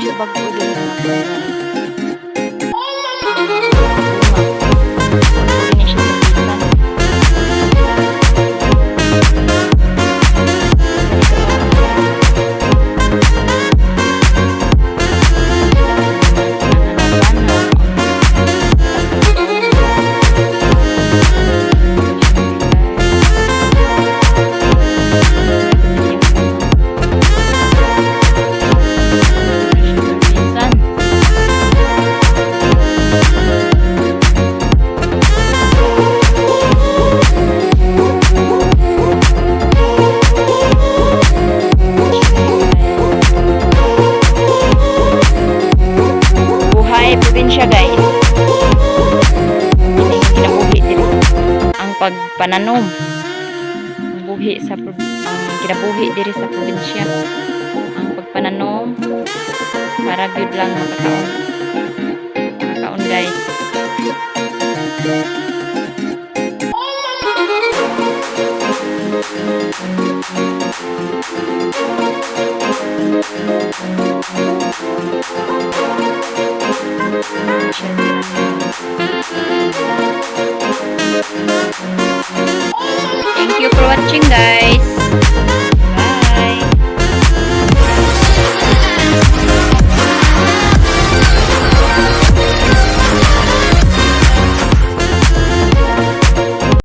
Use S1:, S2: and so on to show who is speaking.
S1: Medyo bag-o din na guys. Bunga. Bag-o din siya sa bisan. Ganito pa nangangabanang. Guys. Iyang bunga. Siya bisan. Guys. Buhay probinsya, guys. Ini kinabuhi diri. Ang pagpananom. Ang buhi sa ang kinabuhi diri sa probinsya. Ang pagpananom para gyud lang makakaon. Makakaon, guys. Siya guys. Thank you for watching, guys.